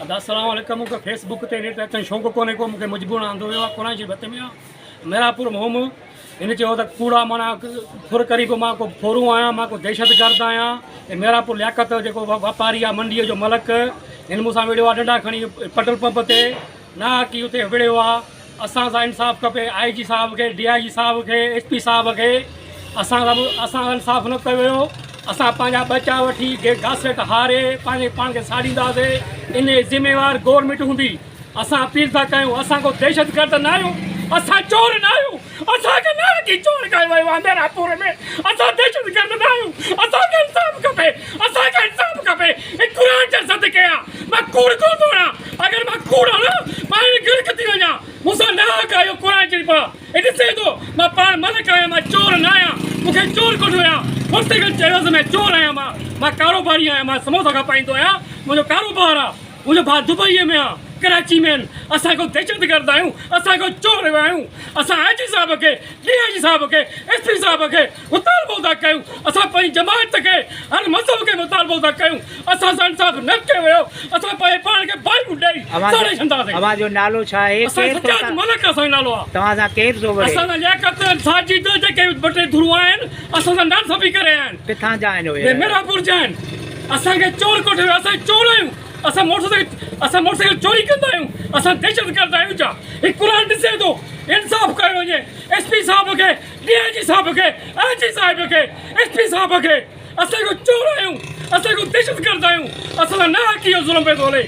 ادا السلام عليڪم مونکي فيس بڪ تي نيٽ اچڻ شوق ڪونهي ڪو مونکي مجبور آندو ويو آهي قرآن شريف هٿ ۾ آهي ميراپور ۾ هوم هن چيو ته ڪوڙا معنيٰ ڦر ڪري پيو مان ڪو ڦورو آهيان مان ڪو دهشت گرد آهيان ۽ ميراپور لياقت جيڪو واپاري آهي منڊيء جو ملڪ هن مون سان وڙهيو آهي ڏنڊا کڻي پيٽرول پمپ تي ناحقي اتي وڙهيو آ اسان سان انصاف کپي آئي جي صاحب کي ڊي I جي صاحب کي ايس پي صاحب کي اسان سان اسان سان انصاف نه ڪيو ويو اسان پنهنجا ٻچا وٺي گاسليٽ هاري پنهنجي پاڻ کي ساڙينداسي ان جي ذميوار گورنمينٽ هوندي اسان اپيل ٿا ڪيون اسان ڪو دهشت گرد نه آهيون اسان چور نه آهيون اسان کي ناحقي چور ڪيو ويو آهي ميراپور ۾ اسان دهشت گرد نه آهيون اسان کي انصاف کپي اسان کي انصاف کپي هي قرآن جا صدقي آ مان ڪوڙ ڪونه ٿو هڻان اگر مان ڪوڙ هڻان مان هن غرق ٿي وڃان مون سان ناحق آ اهو قرآن شريف آ هي ڏسي ٿو مان پاڻ ملڪ آهيان مان چور نه آهيان مون کي چور ڪوٺيو ويو آ موٽرسائيڪل چيوس ۾ چور آهيان مان مان ڪاروباري آهيان مان سموسا کپائيندو آهيان منهنجو ڪاروبار آ منهنجو ڀاء دبئيء ۾ آ، ڪراچي ۾ آهن، اسان ڪو دهشتگرد آهيون، اسان ڪو چور آهيون، اسان آء جي صاحب کي، ڊي I جي صاحب کي، ايس پي صاحب کي مطالبو ٿا ڪيون، اسان پنهنجي جماعت کي، هر مذهب کي مطالبو ٿا ڪيون، اسان سان انصاف نه ڪيو ويو، اسان پنهنجي پاڻ کي باهيون ڏئي ساڙي ڇڏنداسين. اوهان جو نالو ڇا آهي؟ اسان سجاد ملڪ اسان جو نالو آ. توهان سان ڪير ٿو وڙهي؟ اسان سان لياقت، ساجد جيڪي ٻه ٽي ڌرون آهن، اسان سان ناانصافي ڪري رهيا آهن. ڪٿان جا آهن اهي؟ ميرانپور جا آهن. اسان کي چور ڪوٺيو ويو، اسان چور آهيون. اسان موٽر سائيڪل اسان موٽر سائيڪل چوري ڪندا آهيون اسان دهشت گرد آهيون ڇا هي قرآن ڏسي ٿو انصاف ڪيو وڃي ايس پي صاحب کي ڊي I جي صاحب کي آء جي صاحب کي ايس پي صاحب کي اسان ڪو چور آهيون اسان ڪو دهشت گرد آهيون اسان سان ناحقي جو ظلم پيو ٿو هلي.